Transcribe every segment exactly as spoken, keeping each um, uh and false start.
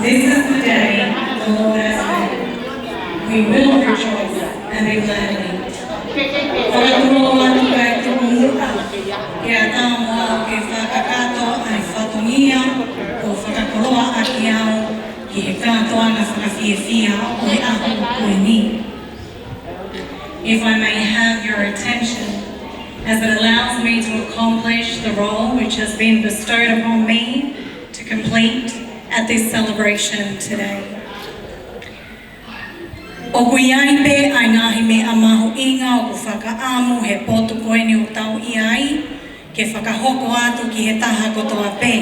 This is the day the Lord has made. We will rejoice and be glad in it. Fakatulou atu kae tuku muʻa, ke ʻatā mo au ke fakakakato ʻa e fatongia kuo fakakoloa ʻaki au ki he kātoanga fakafiefia ʻo e ʻaho ko eni. If I may have your attention, as it allows me to accomplish the role which has been bestowed upon me to complete at this celebration today. ʻOku ʻi ai pē ʻa e ngaahi meʻa mahuʻinga ʻoku fakaʻamu he potu ko eni ʻoku tau ʻi ai, ke fakahoko atu ki he taha kotoa pē,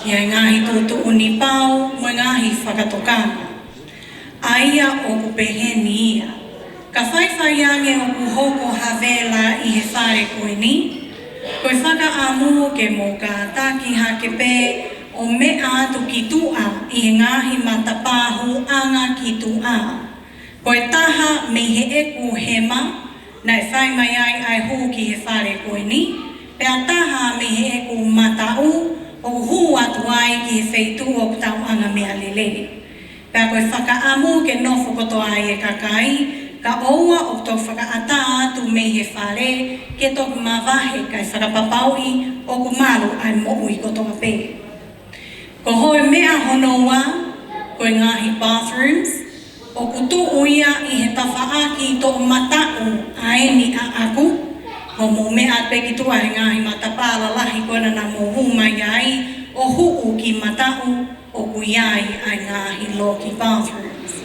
ʻi he ngaahi tuʻutuʻuni pau mo e ngaahi fakatokanga. ʻA ia ʻoku pehē ni ia. Ka faifai ange ʻoku hoko ha vela ʻi he fale ko eni, ko e fakaʻamu ke mou kātaki hake pē ʻo meʻa atu ki tuʻa ʻi he ngaahi matapā hūʻanga ki tuʻa. Ko e taha mei heʻeku hema, naʻe fai mai ai ʻa e hū ki he fale ko eni, pea taha mei heʻeku mataʻu ʻoku hū atu ai ki he feituʻu ʻoku tauʻanga meʻalele. Pea ko e fakaʻamu ke nofo kotoa ai e kakai, ka ʻoua ʻo tau fakaʻatā atu mei he fale ke toki mavahe kae fakapapauʻi ʻoku malu ʻa e moʻui kotoa pē. Ko hono meʻa hono ua, ko e ngaahi bathrooms, ʻoku tuʻu ia ʻi he tafaʻaki toʻomataʻu ʻa eni ʻaʻaku, hoʻomou meʻa pē ki tuʻa he ngaahi matapā lalahi ko ena naʻa mou hū mai ai, ʻo huʻu ki mataʻu ʻoku ʻi ai ʻa e ngaahi loki bathrooms.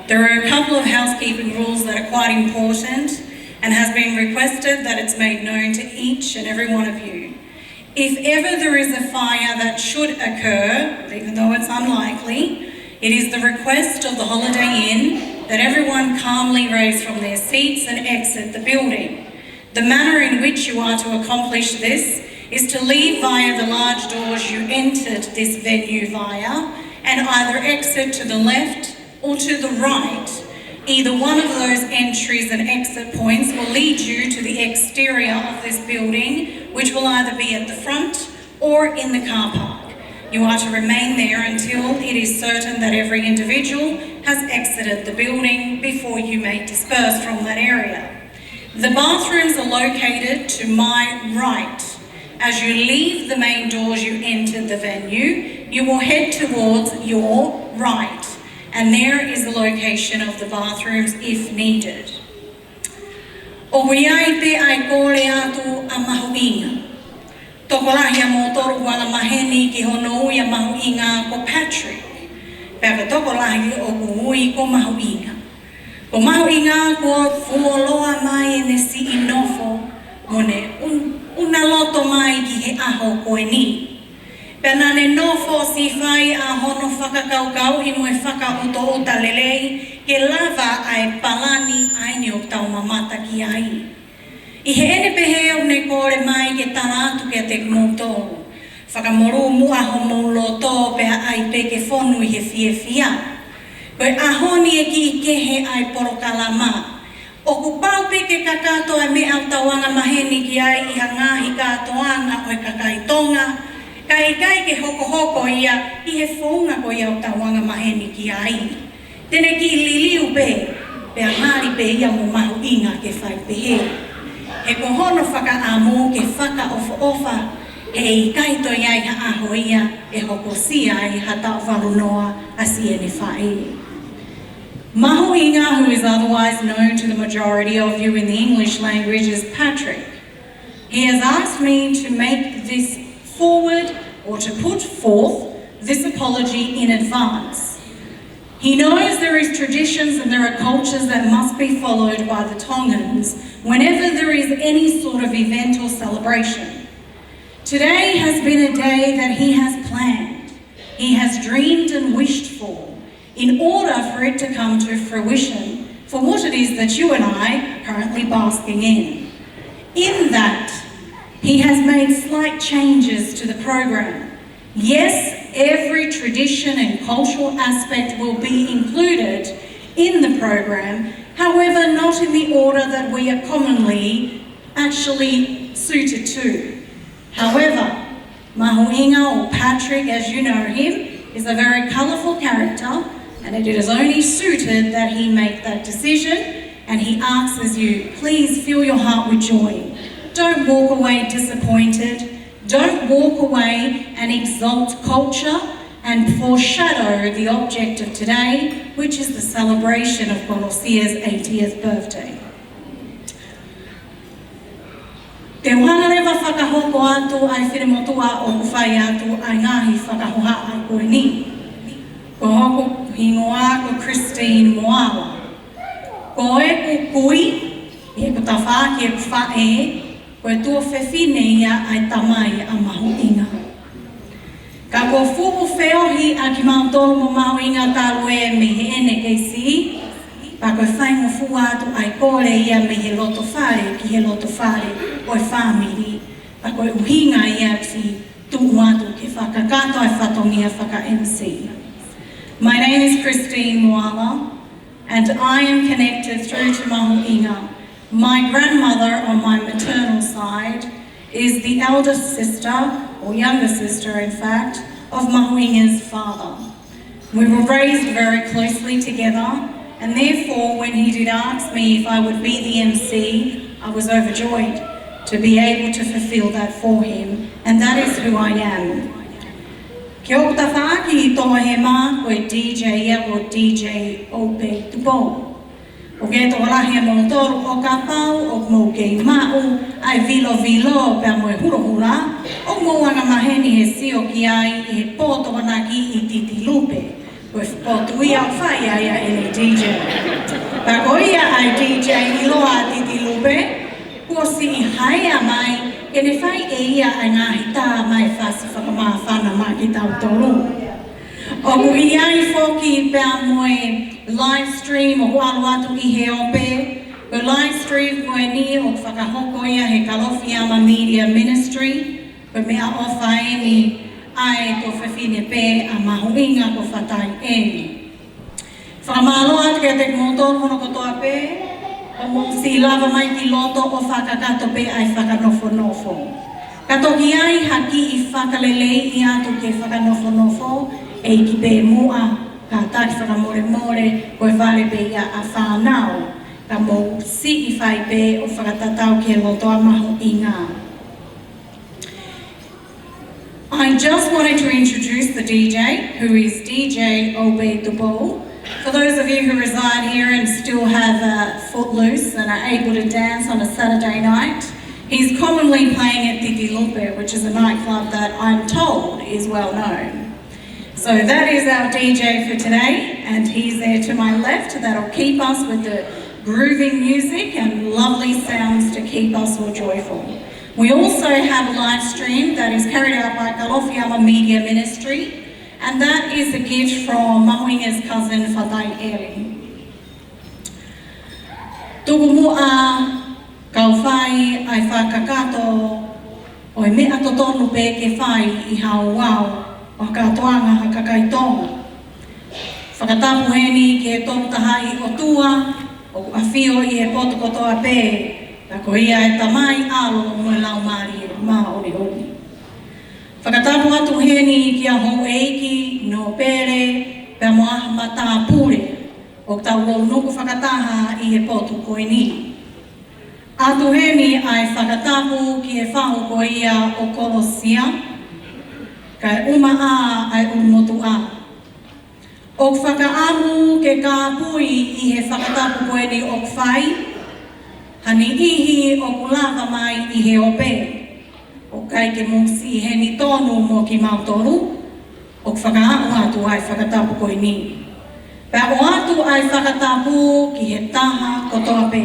There are a couple of housekeeping rules that are quite important and has been requested that it's made known to each and every one of you. If ever there is a fire that should occur, even though it's unlikely, it is the request of the Holiday Inn that everyone calmly rise from their seats and exit the building. The manner in which you are to accomplish this is to leave via the large doors you entered this venue via and either exit to the left or to the right. Either one of those entries and exit points will lead you to the exterior of this building, which will either be at the front or in the car park. You are to remain there until it is certain that every individual has exited the building before you may disperse from that area. The bathrooms are located to my right. As you leave the main doors you entered the venue, you will head towards your right, and there is the location of the bathrooms if needed. ʻOku ʻi ai pē ʻa e kole atu ʻa mahuʻinga. Tokolahi ʻa moutolu ʻoku angamaheni ki hono ui ʻa mahuʻinga ko Patrick. Pea ko tokolahi ʻoku ui ko Mahuʻinga. Ko Mahuʻinga kuo fuoloa mai ʻene siʻi nofo, mo ne un-, unaloto mai ki he ʻaho ko eni. Pea naʻa ne nofo ʻo siʻi fai ʻa hono fakakaukauʻi mo e fakaʻutoʻuta lelei ke lava ʻa e palani ʻa eni ʻoku tau mamata ki ai. ʻI heʻene pehē ʻoku ne kole mai ke tala atu kiate kimoutolu. Fakamolū muʻa homou loto pea ʻai pē ke fonu ʻi he fiefia. Ko e ʻaho ni ʻe kiʻi kehe ʻa e polokalama. ʻOku pau pē ke kakato ʻa e meʻa ʻoku tau angamaheni ki ai ʻi ha ngaahi kātoanga ʻo e kakai Tonga, kae ʻikai ke hokohoko ia ʻi he founga ko ia ʻoku tau angamaheni ki ai. Te ne kiʻi liliu pē, pea ngali pē ia mo Mahuʻinga ke fai pehē. He ko hono fakaʻamu ke fakaʻofoʻofa, he ʻikai toe ʻi ai ha ʻaho ia ʻe hokosia ai ha taʻu valu noa ʻa siʻene faʻē. Mahuʻinga, who is otherwise known to the majority of you in the English language as Patrick, he has asked me to make this forward or to put forth this apology in advance. He knows there is traditions and there are cultures that must be followed by the Tongans whenever there is any sort of event or celebration. Today has been a day that he has planned, he has dreamed and wished for, in order for it to come to fruition for what it is that you and I are currently basking in. In that, he has made slight changes to the program. Yes, every tradition and cultural aspect will be included in the program, however, not in the order that we are commonly actually suited to. However, Mahuʻinga, or Patrick as you know him, is a very colourful character, and it is only suited that he make that decision, and he asks you, please fill your heart with joy. Don't walk away disappointed. Don't walk away and exalt culture and foreshadow the object of today, which is the celebration of Kolosia's eightieth birthday. Te u hanga leva fakahoko atu ʻa e finemotuʻa ʻoku fai atu ʻa e ngaahi fakahohaʻa ko eni. Ko hoku hingoa ko Christine Moala. Ko ʻeku kui, ʻi heʻeku tafaʻaki ʻeku faʻē, ko e tuofefine ia ʻa e tamai ʻa Mahuʻinga. Ka kuo fuʻu feohi ʻa kimautolu mo Mahuʻinga talu ē mei heʻene kei siʻi, pea ko e faingofua atu ʻa e kole ia mei he loto fale ki he loto fale ʻo e fāmili, pea ko e ʻuhinga ia ʻeku siʻi tuʻu atu ke fakakakato ʻa e fatongia faka-M C. My name is Christine Moala, and I am connected through to Mahuʻinga. My grandmother on my maternal side is the eldest sister, or younger sister in fact, of Mahuʻinga's father. We were raised very closely together, and therefore when he did ask me if I would be the M C, I was overjoyed to be able to fulfill that for him, and that is who I am. Ko hoku tafaʻaki ʻi Toahema, ko e D J ia ko D J Ope Tupou. ʻOku ke tokolahi ʻa moutolu ʻo kapau ʻoku mou kei maʻu ʻa e vilovilo pea mo e hulohula, ʻoku mou angamaheni he sio ki ai ʻi he pō Tokonaki ʻi Titilupe. Ko e potu ia ʻoku fai ai ʻa ʻene D J. Pea ko ia ʻa e D J ʻiloa ʻa Titilupe, kuo siʻi haea mai ke ne fai ʻe ia ʻa e ngaahi tā mai fasi fakamāfana maʻa kitautolu. ʻOku ʻi ai foki pea mo e live stream ʻoku ʻalu atu ʻi he ope. Ko e live stream ko eni ʻoku fakahoko ia he Kalofiama Media Ministry. Ko e meʻaʻofa eni ʻa e tuofefine pē ʻa Mahuʻinga ko Fatai eni. Fakamālō atu kiate kimoutolu hono kotoa pē, ʻoku mou siʻi lava mai ki loto ʻo fakakakato pē ʻa e fakanofonofo. Ka toki ʻi ai ha kiʻi fakaleleiʻi atu ki he fakanofonofo, ʻeiki pē muʻa, kātaki fakamolemole, ko e vale pē ia ʻa fānau, ka mou siʻi fai pē ʻo fakatatau ki he loto ʻa Mahuʻinga. I just wanted to introduce the D J, who is D J Obey Tupou. For those of you who reside here and still have a footloose and are able to dance on a Saturday night, he's commonly playing at Titilupe, which is a nightclub that I'm told is well known. So that is our D J for today, and he's there to my left. That'll keep us with the grooving music and lovely sounds to keep us all joyful. We also have a live stream that is carried out by Kalofiama Media Ministry, and that is a gift from Mahuʻinga's cousin Fatai Eli. Tuku muʻa kau fai ʻa e fakakakato ʻo e meʻa totonu pē ke fai ʻi ha ouau ʻo ha kātoanga ha kakai Tonga. Fakatapu heni ki he Tolu Tahaʻi ʻOtua ʻoku ʻafio ʻi he potu kotoa pē, ka ko ia e Tamai, ʻAlo mo e Laumālie Māʻoniʻoni. Fakatapu atu heni kia houʻeiki, nōpele, pea mo e matāpule ʻoku tau lounuku fakataha ʻi he potu ko eni. ʻAtu heni ʻa e fakatapu ki he fahu ko ia ʻo Kolosia, kae ʻumaʻā ʻa e ʻulumotuʻa. ʻOku fakaʻamu ke kāpui ʻi he fakatapu ko eni ʻoku fai ha niʻihi ʻoku lava mai ʻi he ope. ʻOku ʻikai ke mou siʻi heni tonu mo kimautolu, ʻoku fakaaʻu atu ʻa e fakatapu ko eni. Pea ʻoatu ʻa e fakatapu ki he taha kotoa pē.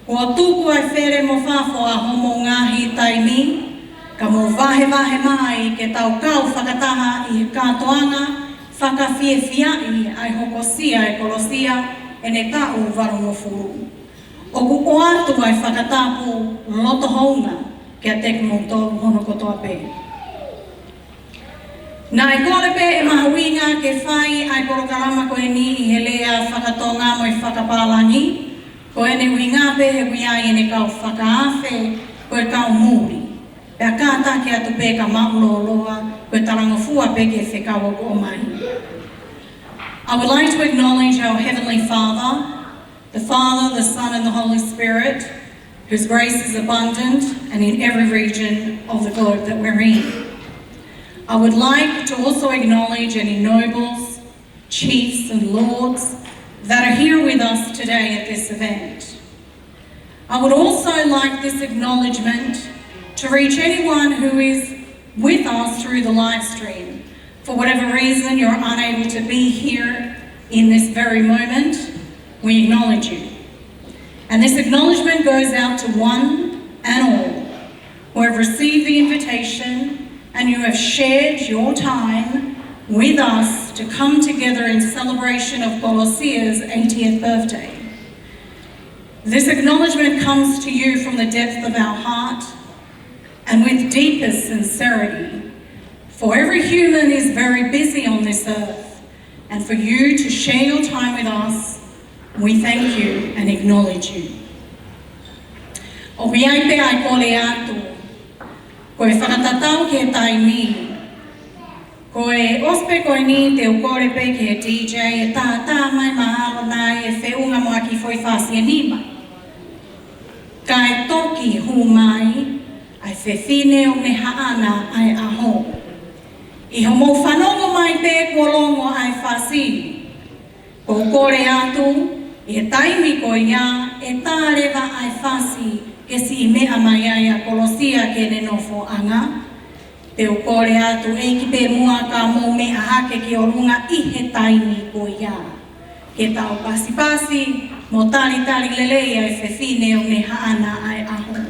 Kuo tuku ʻa e fele mo fafo ʻa homou ngaahi taimi, ka mou vahevahe mai ke tau kau fakataha ʻi he kātoanga fakafiefiaʻi ʻa e hokosia ʻe Kolosia ʻene taʻu valungofulu. ʻOku ʻoatu ʻa e fakatapu loto hounga kiate kimoutolu hono kotoa pē. Naʻe kole pē ʻe Mahuʻinga ke fai ʻa e polokalama ko eni ʻi he lea faka-Tonga mo e fakapālangi, ko ʻene ʻuhinga pē he ʻoku ʻi ai ʻene kau fakaafe, ko e kau muli. Pea kātaki atu pē ka māʻulōloa, ko e talangofua pē ki he fekau ʻoku ʻomai. I would like to acknowledge our Heavenly Father, the Father, the Son, and the Holy Spirit, whose grace is abundant and in every region of the globe that we're in. I would like to also acknowledge any nobles, chiefs, and lords that are here with us today at this event. I would also like this acknowledgement to reach anyone who is with us through the live stream. For whatever reason you're unable to be here in this very moment, we acknowledge you. And this acknowledgement goes out to one and all who have received the invitation and who have shared your time with us to come together in celebration of Kolosia's eightieth birthday. This acknowledgement comes to you from the depth of our heart and with deepest sincerity. For every human is very busy on this earth, and for you to share your time with us, we thank you and acknowledge you. ʻOku ʻi ai pē ʻa e kole atu, ko e fakatatau ki he taimi. Ko e ʻosi pē ko eni te u kole pē ki he D J ʻe tātā mai mahalo naʻe feʻunga mo ha kiʻi foʻi fasi ʻe nima. Kae toki hū mai ʻa e fefine ʻoku ne haʻana ʻa e ʻaho. ʻI hoʻomou fanongo mai pē kuo longo ʻa e fasi, ʻoku ou kole atu, ʻi he taimi ko ia ʻe tā leva ʻa e fasi ke siʻi meʻa mai ai ʻa Kolosia ki heʻene nofoʻanga. Pea u kole atu ʻEiki pē muʻa ka mou meʻa hake ki ʻolunga ʻi he taimi ko ia, ke tau pasipasi mo talitali lelei ʻa e fefine ʻoku ne haʻana ʻa e ʻaho.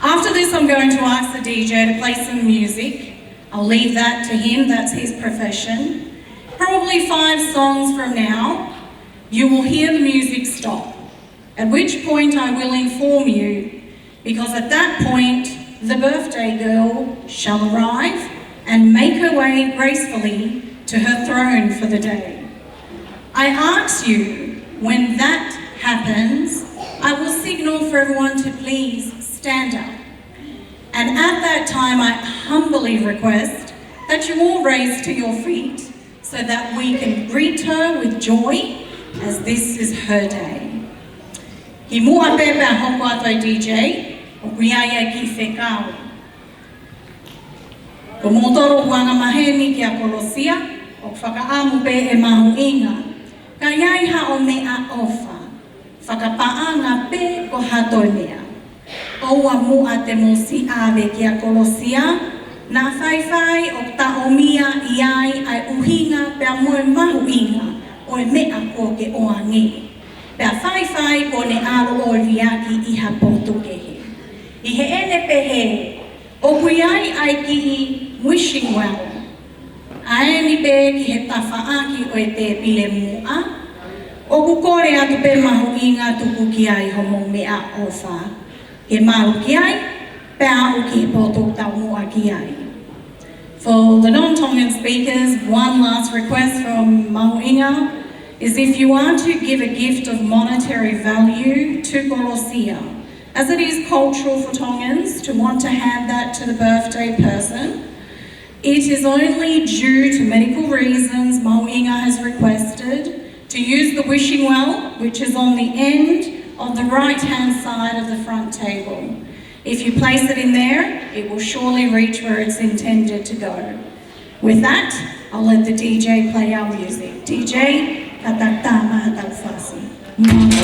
After this, I'm going to ask the D J to play some music. I'll leave that to him, that's his profession. Probably five songs from now, you will hear the music stop, at which point I will inform you, because at that point, the birthday girl shall arrive and make her way gracefully to her throne for the day. I ask you, when that happens, I will signal for everyone to please stand up. And at that time, I humbly request that you all raise to your feet so that we can greet her with joy, as this is her day. Kimuʻa pē pea hoko atu ʻa e D J, ʻoku ʻi ai ʻa e kiʻi fekau. Ko moutolu ʻoku angamaheni kia Kolosia, ʻoku fakaʻamu pē ʻe mahuʻinga, ka ʻi ai haʻo meʻaʻofa, fakapaʻanga pe ko ha toe meʻa, ʻoua muʻa te mou siʻi ʻave kia Kolosia, naʻa faifai ʻoku taʻomia ʻi ai ʻa e ʻuhinga pea mo e mahuʻinga ʻo e meʻa kuo ke ʻoange. Pea faifai kuo ne ʻalu ʻo liʻaki ʻi ha potu kehe. ʻI heʻene pehē, ʻoku ʻi ai ʻa e kiʻi wishing well, ʻa eni pē ki he tafaʻaki ʻo e tēpile muʻa. ʻOku kole atu pē mahuʻinga tuku ki ai homou meʻaʻofa, ke malu ki ai, pea aʻu ki he potu taumuʻa ki ai. For the non-Tongan speakers, one last request from mahuʻinga is if you are to give a gift of monetary value to Kolosia, as it is cultural for Tongans to want to hand that to the birthday person, it is only due to medical reasons, mahuʻinga has requested to use the wishing well, which is on the end of the right-hand side of the front table. If you place it in there, it will surely reach where it's intended to go. With that, I'll let the D J play our music. D J, ka tātā mai haʻatau fasi. Mālō.